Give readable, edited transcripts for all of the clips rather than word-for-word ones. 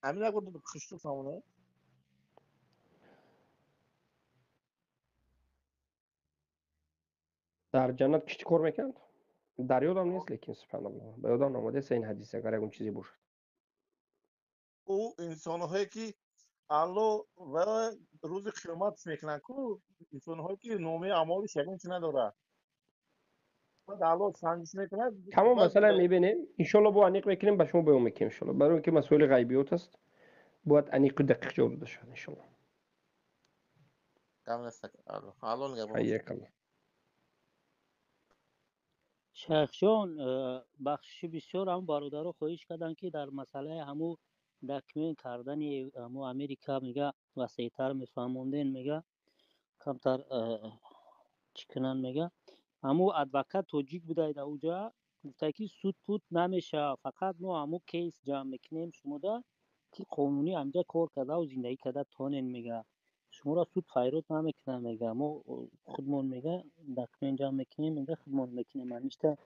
Ҳамин як хушту фаҳмона. Дар ҷаннат кишти кор мекунанд? Дар ёдам нест, лекин субҳаналлоҳ, ба ёдам наомадааст ин ҳадис, агар ягон чизе бошад. Ӯ инсонҳое ки Аллоҳ ва рӯзи қиёмат мекунанд ку, инсонҳое ки номаи аъмолиш ягон чи надорад. Баъд Аллоҳ санҷиш мекунад. Тамом, масъала мебинем, иншоалло бо аниқ мекунем, ба шумо баён мекунем иншоалло. Барои ин ки масоили ғайбиёт аст, бояд аниқу дақиқ ҷавоб дода шавад иншоалло. Гап нест, Аллоҳ нигаҳбон. Ҳайякаллоҳ. Шайхҷон, бахшиши бисёр, ҳам бародаро хоҳиш карданд, ки дар масъалаи ҳаму документ кардани ҳаму Америка мега васеътар мефаҳмонден, мега камтар чӣ кунанд, мега ҳаму адвокат тоҷик будай дар уҷа, гуфта ки суд пуд намешавад, фақат мо ҳаму кейс ҷамъ мекунем шумода, ки қонунӣ ҳамҷа кор кардаву зиндагӣ карда тонен, мега шуморо суд файрод намекунад, мега мо худмон мега документ ҷамъ мекунем, мега худмон мекунем ҳамишта.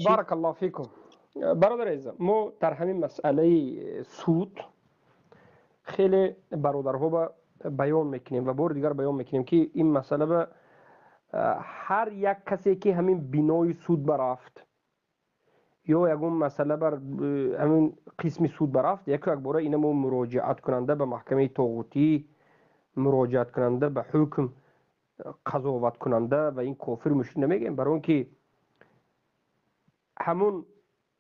Баракаллоҳу фикум. Бародар азизам, мо дар ҳамин масъалаи суд хеле бародарҳо ба баён мекунем ва бори дигар баён мекунем, ки ин масъала ба ҳар як касе ки ҳамин бинои суд барафт ё ягон масъала бар ҳамин қисми суд барафт, яку якбора ина мо муроҷиаткунанда ба маҳкамаи тоғутӣ, муроҷиаткунанда ба ҳукм, қазоваткунанда ва ин кофир мушрик намегӯем, барои он ки ҳамун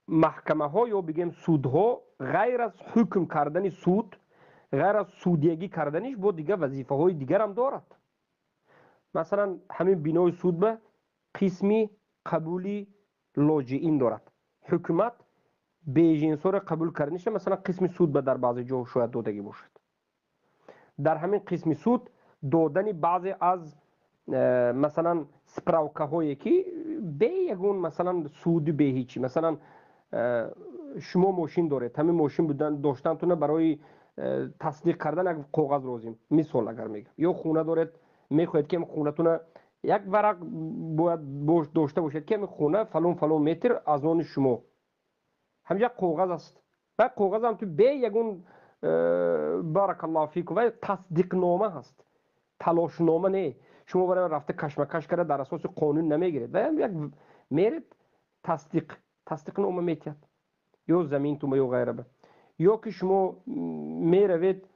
маҳкамаҳо ё бигем судҳо ғайр аз ҳукм кардани суд, ғайр аз судиягӣ карданиш бо дигар вазифаҳои дигарам дорад. Масалан, ҳамин бинои суд ба қисми қабули лоҷиин дорад. Ҳукумат бежинсоро қабул карданиша, масалан, қисми суд ба дар баъзе ҷо шояд додагӣ бошад. Дар ҳамин қисми суд додани баъзе аз масалан справкаҳое ки бе ягон масалан суди бе ҳичи, масалан шумо мошин доред, ҳамин мошин будан доштантона барои тасдиқ кардан як коғаз лозим, мисол агар мегӯям, ё хона доред, мехоҳед ки хонатона як варақ бояд дошта бошед, ки ҳамин хона фалон фалон метр аз они шумо, ҳамин як коғаз аст ва коғаз ҳам ту бе ягон баракаллоҳу фикум ва тасдиқнома ҳаст, талошнома не, шумо барои рафта кашмакаш карда дар асоси қонун намегиред ва як меред тасдиқнома метиҳад ё замин тума ё ғайра ба, ё ки шумо меравед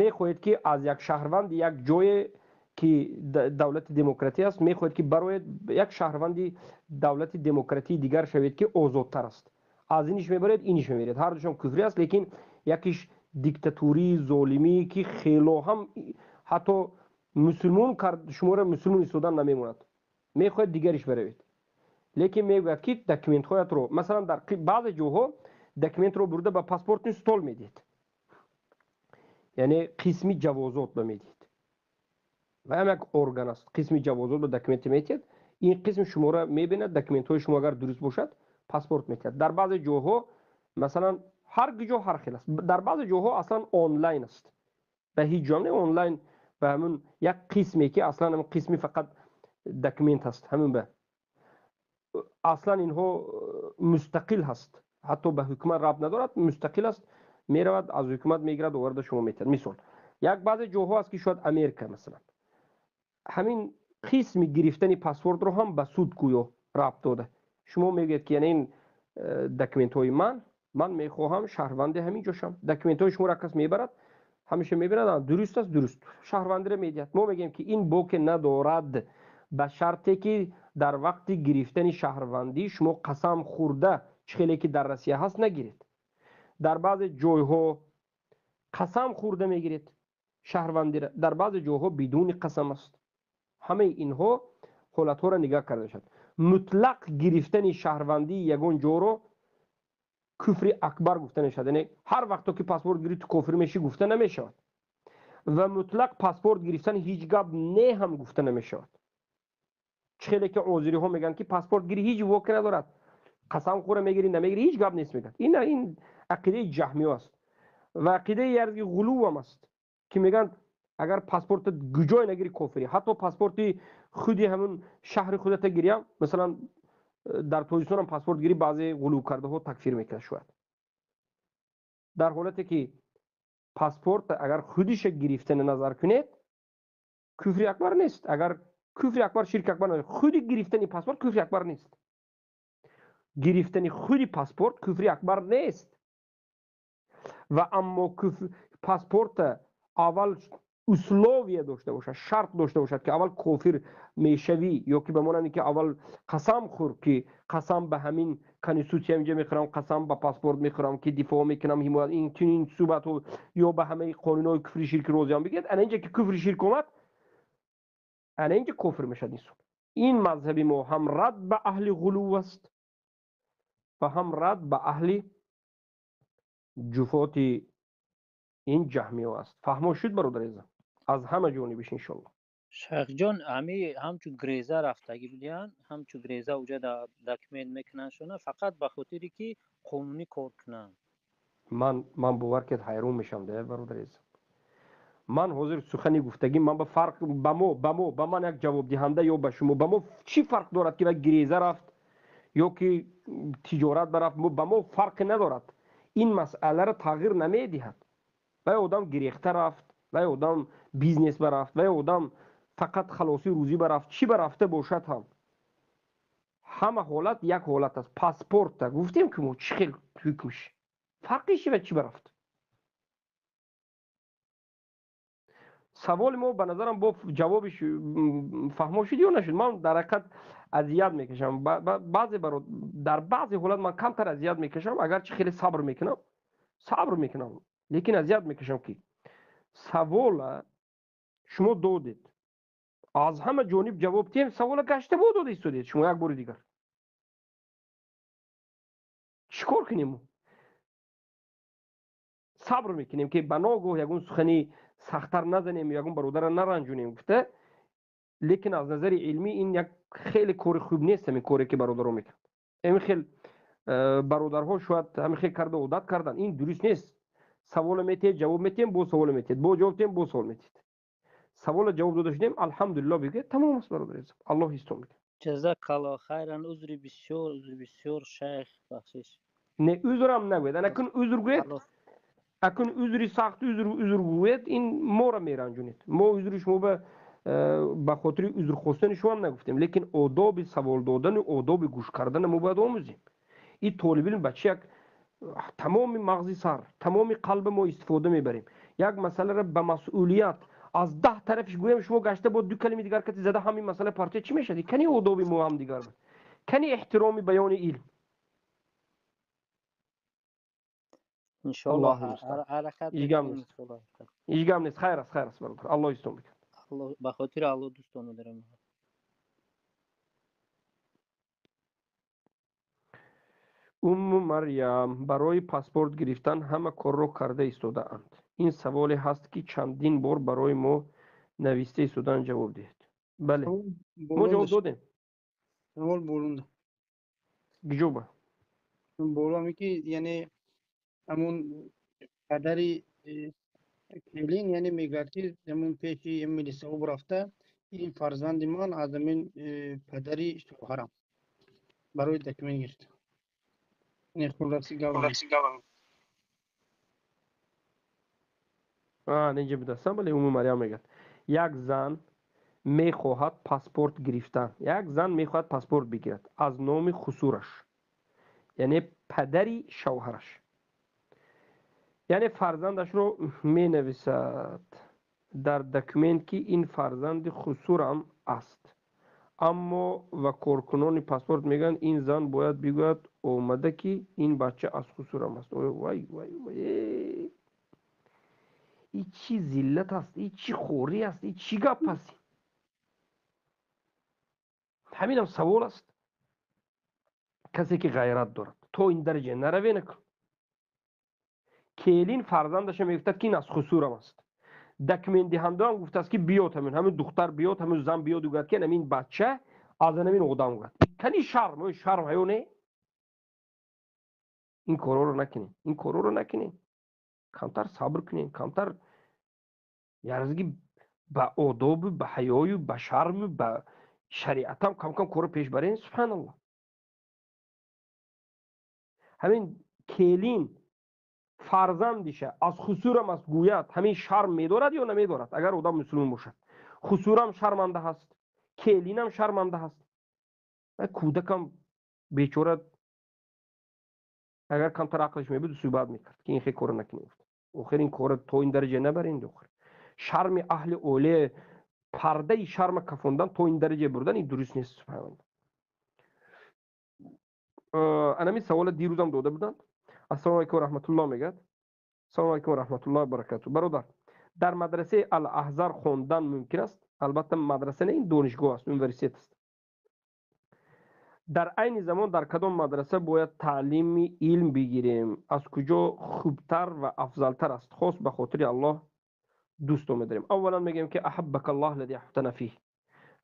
мехоҳед ки аз як шаҳрванди як ҷое ки давлати демократӣ аст, мехоҳед ки бароед як шаҳрванди давлати демократии дигар шавед, ки озодтар аст, аз иниш мебаред, иниш мебаред, ҳар душон куфрӣ аст, лекин якиш диктатурии золимӣ ки хело ҳам ҳатто мусулмон кард, шуморо мусулмон истодан намемонад, мехоҳед дигариш баравед, лекин мегӯяд ки документҳоятро, масалан дар баъзе ҷоҳо документро бурда ба паспортни стол медиҳед, яъне қисми ҷавозот ба медиҳед ва ҳам як орган аст, қисми ҷавозот ба документе метиҳад, ин қисм шуморо мебинад, документҳои шумо агар дуруст бошад паспорт метиҳад. Дар баъзе ҷоҳо масалан ҳар ҷо ҳар хел аст, дар баъзе ҷоҳо аслан онлайн аст, ба ҳеҷ ҷо не онлайн, ба ҳамун як қисме ки аслан ҳамун қисми фақат документ ҳаст, ҳамун ба аслан инҳо мустақил ҳаст, ҳатто ба ҳукумат рабт надорад, мустақил аст, меравад аз ҳукумат мегирад, оварда шумо метиҳад. Мисол як баъзе ҷоҳо аст ки шояд Америка масалан ҳамин қисми гирифтани паспортро ҳам ба суд гӯё рабт дода, шумо мегӯед ки яъне ин документҳои ман мехоҳам шаҳрванди ҳамин ҷо шавам, документҳои шуморо кас мебарад, ҳамеша мебинад, дуруст аст, дуруст, шаҳрвандиро медиҳад. Мо мегӯем ки ин боке надорад, ба шарте ки дар вақти гирифтани шаҳрвандӣ шумо қасам хӯрда чӣ хеле ки дар Россия ҳаст нагиред. Дар баъзе ҷойҳо қасам хӯрда мегиред шаҳрвандиро, дар баъзе ҷойҳо бидуни қасам аст. Ҳамаи инҳо ҳолатҳоро нигаҳ карда шавад. Мутлақ гирифтани шаҳрвандии ягон ҷоро куфри акбар гуфта мешавад, яъне ҳар вақто ки паспорт гирӣ ту кофир мешӣ гуфта намешавад ва мутлақ паспорт гирифтан ҳеҷ гап не ҳам гуфта намешавад. Чӣ хеле ки озириҳо мегӯянд ки паспорт гирӣ ҳеҷ воке надорад, қасам хӯра мегирӣ намегирӣ ҳеҷ гап нест мегӯянд. Ин ақидаи ҷаҳмиё аст ва ақидаи ярги ғулувам аст ки мегӯянд агар паспорт гуҷой нагирӣ кофирӣ, ҳатто паспорти худи ҳамун шаҳри худата гириям, масалан дар Тоҷикистонам паспорт гирӣ баъзе ғулув кардаҳо такфир мекунад шояд. Дар ҳолате ки паспорт агар худиша гирифтани назар кунед, куфри акбар нест. Агар куфри акбар, ширки акбар нест, худи гирифтани паспорт куфри акбар нест. Гирифтани худи паспорт куфри акбар нест. Ва аммо паспорта аввал условия дошта бошад, шарт дошта бошад, ки аввал кофир мешавӣ ё ки ба монанде ки аввал қасам хӯр, ки қасам ба ҳамин конститутсия инҷа мехӯрам, қасам ба паспорт мехӯрам, ки дифоъ мекунам, ҳимоят, ин чунин суҳбатҳо ё ба ҳамаи қонунҳои куфри ширки розиам бигӯяд. Ана инҷа ки куфри ширк омад, ана инҷа кофир мешавад инсон. Ин мазҳаби мо ҳам рад ба аҳли ғулув аст ва ҳам рад ба аҳли ҷуфоти ин ҷаҳмиҳо аст. Фаҳмо шуд, бародари азизам, аз ҳама ҷонибиш иншоаллоҳ. Шайхҷон, ҳами ҳамчун греза рафтагӣ будиянд, ҳамчун греза уҷа документ мекунанд шуна фақат ба хотире ки қонунӣ кор кунанд. Ман бовар кед ҳайрон мешавам, да, бародари азизам. Ман ҳозир сухани гуфтагӣ ман ба фарқ ба мо ба ман як ҷавобдиҳанда ё ба шумо, ба мо чӣ фарқ дорад, ки ба греза рафт ё ки тиҷорат барафт? Ба мо фарқе надорад, ин масъаларо тағйир намедиҳад. Вай одам гирехта рафт, вай одам бизнес барафт, вай одам фақат халоси рӯзӣ барафт, чӣ барафта бошад ҳам, ҳама ҳолат як ҳолат аст. Паспорта гуфтем, ки мо чӣ хел ҳукмш фарқи чи ва чӣ барафт. Саволи мо ба назарам бо ҷавобиш фаҳмо шуд ё нашуд? Ман дар ҳақиқат азият мекашам баъзе, дар баъзе ҳолат ман камтар азият мекашам, агарчи хеле сабр мекунам, сабр мекунам, лекин азият мекашам, ки савола шумо додед, аз ҳама ҷониб ҷавоб диҳем, савола гашта бо дода истодед шумо як бори дигар. Чӣ кор кунем? Сабр мекунем, ки ба ногоҳ ягон сухани сахттар назанем, ягон бародарро наранҷонем гуфта. Лекин аз назари илмӣ ин як хеле кори хуб нест, ҳамин коре ки бародаро мекунанд. Ҳамин хел бародарҳо шояд ҳамин хел карда одат карданд, ин дуруст нест. Саволо метиҳед, ҷавоб метиҳем, боз саволо метиҳед, боз ҷавоб метиҳем, боз савол метиҳед. Саволо ҷавоб дода шудем, алҳамдулилло бигӯед, тамом аст, бародари азиз, Аллоҳ ҳистон мекунад. Ҷазакалло хайран. Узри бисёр, узри бисёр, шайх, бахшиш. Не, узрам нагӯед. Ана кун узр гӯед, акун узри сахт, узр гӯед, ин моро меранҷонед. Мо узри шумо ба хотири узр хостани шумоам нагуфтем, лекин одоби савол додану одоби гӯш кардана мо бояд омӯзем. Ин толибилм ба чи як тамоми мағзи сар, тамоми қалби мо истифода мебарем. Як масъаларо ба масъулият аз 10 тарафиш гӯям, шумо гашта бо ду калими дигар кати зада ҳамин масъала партия, чӣ мешавад? Кани одоби мо ҳам дигар, кани эҳтироми баёни илм? Иншоаллоҳ, ҳаракат. Ҳеҷ гап нест, ҳеҷ гап нест. Хайр аст, хайр аст, бародар, Аллоҳ ҳистон бикунад. Ба хотири Аллоҳ дӯстон медорам. Умму Марьям, барои паспорт гирифтан ҳама корро карда истодаанд. Ин саволе ҳаст, ки чандин бор барои мо нависта истодаанд, ҷавоб диҳед. Бале, мо ҷавоб додем. Савол болунда. Гиҷоба? Боло ки, яъне ҳамун падари келин, яъне мегӯяд, ки ҳамун пеши милисаҳо рафта, ин фарзанди ман аз ҳамин падари шавҳарам барои документ гирифта. Хулоси гап. Инҷа будастам. Бале, Уму Марьям мегӯяд, як зан мехоҳад паспорт гирифтан, як зан мехоҳад паспорт бигирад аз номи хусураш, яъне падари шавҳараш, яъне фарзандашро менависад дар документ, ки ин фарзанди хусурам аст. Аммо ва коркунони паспорт мегӯянд, ин зан бояд бигӯяд омада, ки ин бача аз хусурам аст. Вай, вай, вай, и чӣ зиллат аст, и чӣ хорӣ аст, и чӣ гап аст? Ҳаминам савол аст. Касе ки ғайрат дорад, то ин дараҷа нараве накун. Келин фарзандаша мегуфтад, ки ин аз хусурам аст. Документдиҳандаам гуфтааст, ки биёд, ҳамин духтар биёд, ҳамин зан биёд, гӯяд, ки ҳамин бача аз ҳамин одам гӯяд. Кани шарм, ой, шарм ҳаё не? Ин корҳоро накунем, ин корҳоро накунем, камтар сабр кунем, камтар ярзиги ба одобу ба ҳаёю ба шарму ба шариатам кам-кам корро пеш барем. Субҳаналлоҳ, ҳамин келин. Фарзандиша аз хусурам аст гӯяд, ҳамин шарм медорад ё намедорад? Агар одам мусулмон бошад, хусурам шарманда ҳаст, келинам шарманда ҳаст, кӯдакам бечора агар камтар ақлиш мебуд, суҳбат мекард, ки ин хел кора накунӣ. Охир ин кора то ин дараҷа набаред. Охир шарми аҳли оила, пардаи шарма кафондан, то ин дараҷа бурдан, ин дуруст нест. Анами савола дирӯзам дода буданд. Ассалому алайкум раҳматуллоҳ мегӯяд. Ассалому алайкум раҳматуллоҳи баракату. Бародар, дар мадрасаи Ал-Аҳзар хондан мумкин аст? Албатта, мадраса не, ин донишгоҳ аст, университет аст. Дар айни замон дар кадом мадраса бояд таълими илм бигирем? Аз куҷо хубтар ва афзалтар аст? Хос ба хотири Аллоҳ дӯсто медорем. Аввалан мегӯем, ки аҳаббака Аллоҳ аллади аҳбабтана фиҳ,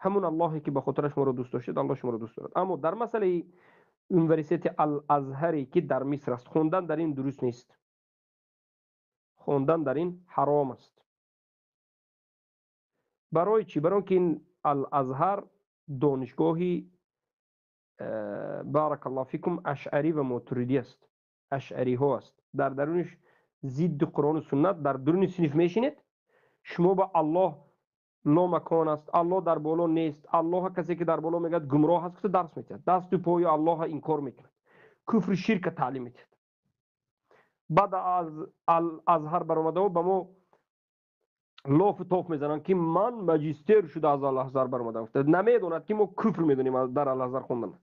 ҳамун Аллоҳе ки ба хотираш моро дӯст доштед, Аллоҳ шуморо дӯст дорад. Аммо дар масъалаи университети Ал-Азҳаре, ки дар Миср аст, хондан дар ин дуруст нест, хондан дар ин ҳаром аст. Барои чӣ? Барои ки ин Ал-Азҳар донишгоҳи, баракаллоҳу фикум, ашъарӣ ва мотуридӣ аст, ашъариҳо аст. Дар даруниш зидди Қуръону суннат. Дар дуруни синф мешинед, шумо ба Аллоҳ ломакон аст, Аллоҳ дар боло нест, Аллоҳ касе ки дар боло мегӯяд, гумроҳ аст, гуфта дарс метиҳад, дасту пои Аллоҳа инкор мекунад, куфру ширка таълим метиҳад. Баъд аз Азҳар баромадао ба мо лофу тоф мезананд, ки ман маҷистер шуда аз Алазҳар баромадам. Намедонад, ки мо куфр медонем. Дар Алазҳар хондан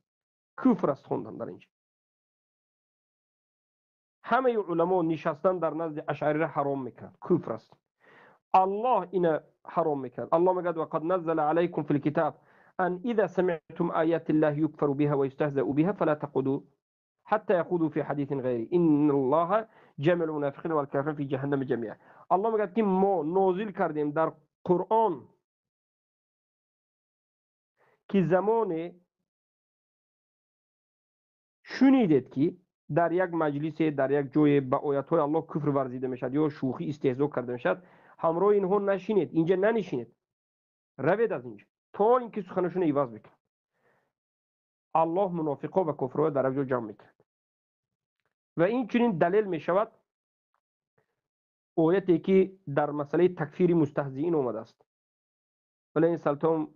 куфр аст. Хондан дар инҷа, ҳамаи уламо нишастан дар назди ашъарира ҳаром мекунанд, куфр аст. Аллоҳ ина ҳаром мекунад. Аллоҳ мегӯяд: وقد نزل عليكم في الكتاب أن إذا سمعتم آيات الله يكفر بها ويستهزأ بها فلا تقعدوا حتى يخوضوا في حديث غيره إن الله جامع المنافقين والكافرين في جهنم جميعا. Аллоҳ мегӯяд, ки мо нозил кардем дар Қуръон, ки замоне шунидед, ки дар як маҷлисе, дар як ҷое ба оятҳои Аллоҳ куфр варзида мешавад ё шӯхӣ, истеҳзо карда мешавад, ҳамроҳи инҳо нашинед, инҷа нанишинед, равед аз инҷа, то ин ки суханашонро иваз мекунад. Аллоҳ мунофиқо ва кофирҳоро дар як ҷо ҷамъ мекунад. Ва инчунин далел мешавад ояте, ки дар масъалаи такфири мустаҳзиин омадааст: ولئن سألتهم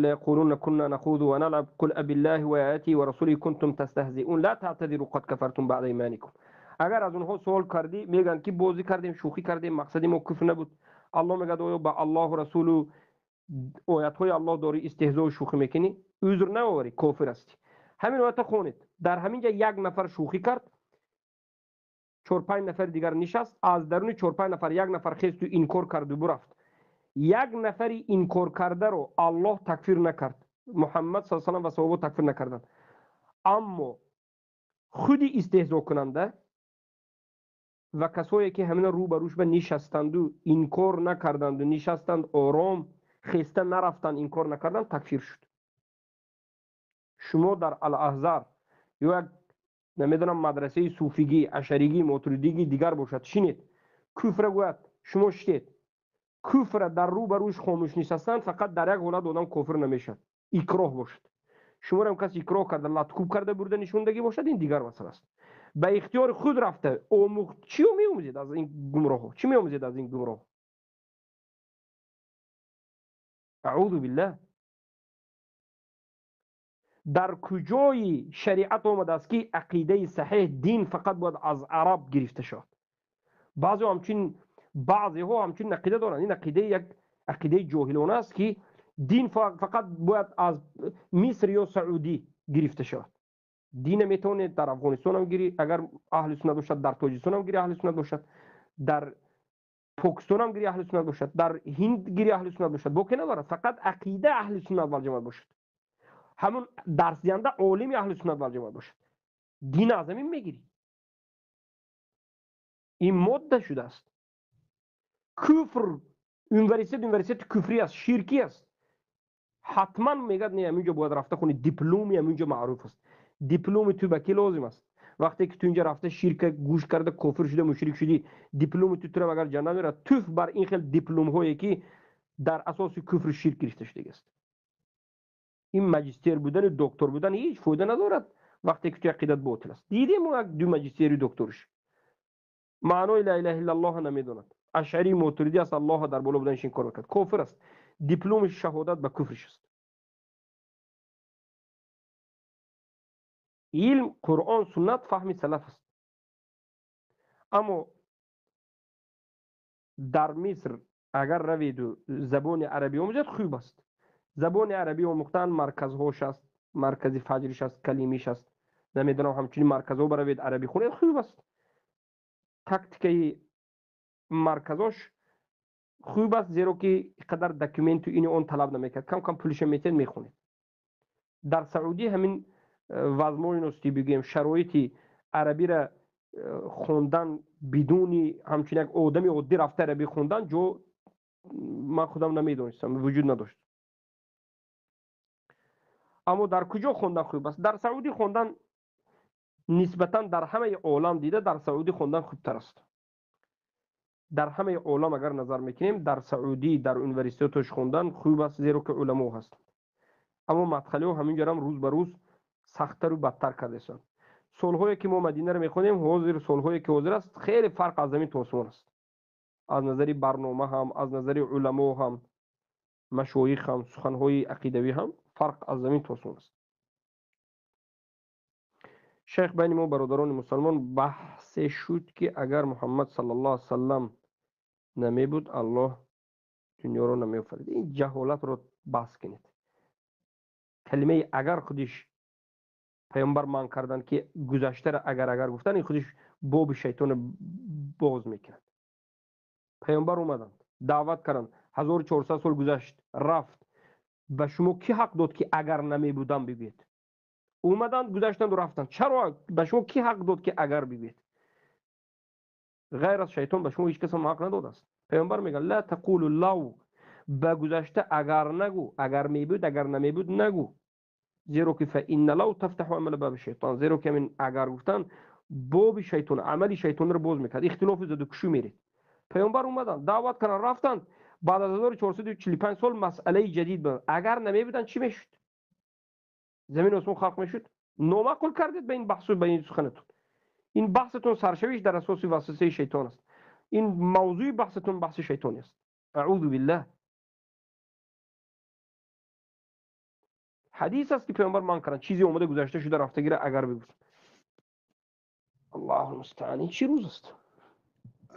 ليقولن كنا نخوض ونلعب قل أبالله وآياته ورسوله كنتم تستهزئون لا تعتذروا قد كفرتم بعد إيمانكم. Агар аз онҳо суол кардӣ, мегӯянд, ки бозӣ кардем, шӯхӣ кардем, мақсади мо куфр набуд. Аллоҳ мегӯяд: оё ба Аллоҳу расулу оятҳои Аллоҳ дорӣ истеҳзою шӯхӣ мекунӣ? Узр наоварӣ, кофир ҳастӣ. Ҳамин оята хонед. Дар ҳамин ҷа як нафар шӯхӣ кард, чор-панҷ нафари дигар нишаст. Аз даруни чор-панҷ нафар як нафар хесту инкор карду бурафт. Як нафари инкоркардаро Аллоҳ такфир накард, Муҳаммад са салам ва саҳобо такфир накарданд, аммо худи истеҳзокунанда ва касое, ки ҳамина рӯ ба рӯш ба нишастанду инкор накарданду нишастанд ором, хеста нарафтанд, инкор накарданд, такфир шуд. Шумо дар Алаҳзар ё як, намедонам, мадрасаи суфигӣ, ашаригӣ, мотуридигӣ дигар бошад, шинед, куфра гӯяд, шумо шитед, куфра дар рӯ ба рӯш хомӯш нишастанд. Фақат дар як ҳолат одам кофир намешавад: икроҳ бошад, шуморо кас икроҳ карда, латкӯб карда бурда нишондагӣ бошад, ин дигар масъала аст. Ба ихтиёри худ рафта омӯхт, чӣ меомӯзед аз ин гумроҳҳо? Чӣ меомӯзед аз ин гумроҳ? Аъузу биллаҳ. Дар куҷои шариат омадааст, ки ақидаи саҳеҳ, дин фақат бояд аз араб гирифта шавад? Баъзеҳо ҳамчунин ақида доранд. Ин ақидаи як ақидаи ҷоҳилона аст, ки дин фақат бояд аз Миср ё Саудӣ гирифта шавад. Дина метавонед дар Афғонистонам гирӣ, агар аҳли суннат бошад, дар Тоҷикистонам гирӣ, аҳли суннат бошад, дар Покистонам гирӣ, аҳли суннат бошад, дар Ҳинд гирӣ, аҳли суннат бошад, боке надорад. Фақат ақида аҳли суннат валҷамоат бошад, ҳамун дарсдиҳанда олими аҳли суннат валҷамоат бошад, дин аз ҳамин мегирӣ. Ин модда шудааст. Куфр университет, университети куфрӣ аст, ширкӣ аст. Ҳатман мегӯяд: не, ҳаминҷо бояд рафта хонӣ, дипломи ҳаминҷо маъруф аст. Дипломи ту ба кӣ лозим аст, вақте ки ту инҷа рафта, ширка гӯш карда, кофир шуда, мушрик шудӣ? Дипломи ту тура агар ҷаннат мерад? Туф бар ин хел дипломҳое, ки дар асоси куфру ширк гирифта шудагиаст. Ин маҷистер будану доктор будан ҳеҷ фоида надорад. Вақте ки ту ақидат ботил аст. Дидем як ду маҷистери докториш. Маънои ла илаҳа иллаллоҳ намедонад. Ашъари мотуридӣ аст, Аллоҳ дар боло буданаш инкор мекард. Кофир аст. Дипломи шаҳодат ба куфриш аст. Илм, Қуръон, суннат фаҳми салаф аст. Аммо дар Миср агар раведу забони арабӣ омӯзед хуб аст. Забони арабӣ омӯхтан марказҳош аст, маркази фаҷриш аст, калимиш аст. Намедонам ҳамчунин марказҳо баравед арабӣ хонед хуб аст. Тактикаи марказош хуб аст, зеро ки қадар документу ини он талаб намекард. Кам кам пулиша метиҳед мехонед. Дар Саудӣ ҳамин возможности бигӯем шароити арабиро хондан бидуни ҳамчун як одами оддӣ рафта арабӣ хондан ҷо ман худам намедонистам, вуҷуд надошт. Аммо дар куҷо хондан хуб аст? Дар Саудӣ хондан нисбатан дар ҳамаи олам дида дар Саудӣ хондан хубтар аст. Дар ҳамаи олам агар назар мекунем, дар Саудӣ дар университетош хондан хуб аст, зеро ки уламо ҳастанд. Аммо мадхалиҳо ҳамин ҷорам рӯз ба рӯз сахттару бадтар кардасанд. Солҳое ки мо Мадинаро мехонем, ҳозир солҳое ки ҳозир аст, хеле фарқ аз замин то осмон аст. Аз назари барнома ҳам, аз назари уламо ҳам, машоих ҳам, суханҳои ақидавӣ ҳам фарқ аз замин то осмон аст. Шайх, байни мо бародарони мусалмон баҳсе шуд, ки агар Муҳаммад саллаллоҳу алайҳи васаллам намебуд, Аллоҳ дунёро намеофарид. Ин ҷаҳолатро баҳс кунед. Калимаи агар худиш паёмбар манъ карданд, ки гузаштаро агар агар гуфтан, ин худиш боби шайтонро боз мекунад. Паёмбар омаданд, даъват карданд, 1400 сол гузашт, рафт. Ба шумо кӣ ҳақ дод, ки агар намебудам бигӯед? Омаданд, гузаштанду рафтанд. Чаро ба шумо кӣ ҳақ дод, ки агар бигӯед? Ғайр аз шайтон ба шумо ҳеҷ кас ҳам ҳақ надодааст. Паёмбар мегӯяд: ла тақулу лав, ба гузашта агар нагӯ, агар мебуд, агар намебуд нагӯ. Зеро ки фаинна лав тафтаҳу амала баби шайтон, зеро ки ҳамин агар гуфтан боби шайтон, амали шайтонро боз мекард, ихтилофи задукушӯ меред. Паёмбар омаданд, даъват карданд, рафтанд. Баъд аз 1445 сол масъалаи ҷадид буд. Агар намебуданд чӣ мешуд? Замин осмон халқ мешуд? Номаъқул кардед ба ин баҳсу ба ин суханатон. Ин баҳсатон саршавиш дар асоси васвасаи шайтон аст. Ин мавзӯи баҳсатон баҳси шайтонӣ аст. Аъузу биллаҳ. Ҳадис аст, ки паёмбар манъ карданд, чизе омада гузашта шуда рафтагира агар бигӯфт. Аллоҳу мустаъан. Ин чӣ рӯз аст?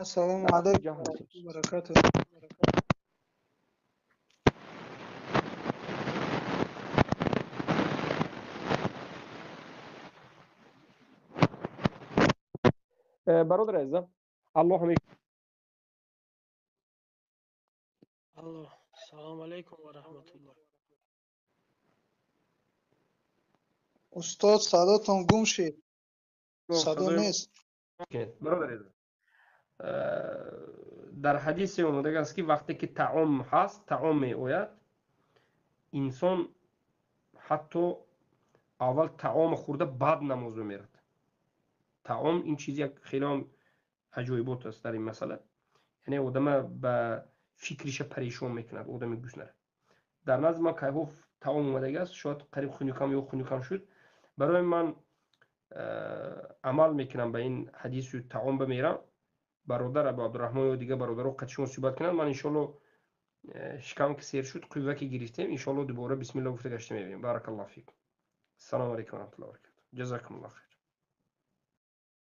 Ассалому алайкум ва баракатуҳ. Бародар азизам, Аллоҳ ҳамеша. Алло, салому алайкум ва раҳматуллоҳ. Устод, садотон гум шид. Садо нест. Бародар азизам, дар ҳадисе омодаги аст, ки вақте ки таом ҳаст, таом меояд, инсон ҳатто аввал таомо хӯрда, баъд намоз мемерад. Таом ин чиз як хеле аҷоибот аст дар ин масъала, яъне одама ба фикриша парешон мекунад, одами гуснара. Дар назди ман кайҳо таом омадаги аст, шояд қариб хунукам ё хунукам шуд. Барои ман амал мекунам ба ин ҳадису таом бамерам. Бародар Абу Абдураҳмон ё дигар бародаро қад шумо суҳбат кунанд, ман иншоалло шикам ки сер шуд, қувва ки гирифтем, иншоалло дубора бисмилла гуфта гашта мебинем. Баракаллоҳу фикум. Ассалому алайкум ва раҳматуллоҳи ва баракатуҳ. Ҷазакумуллоҳ хайр.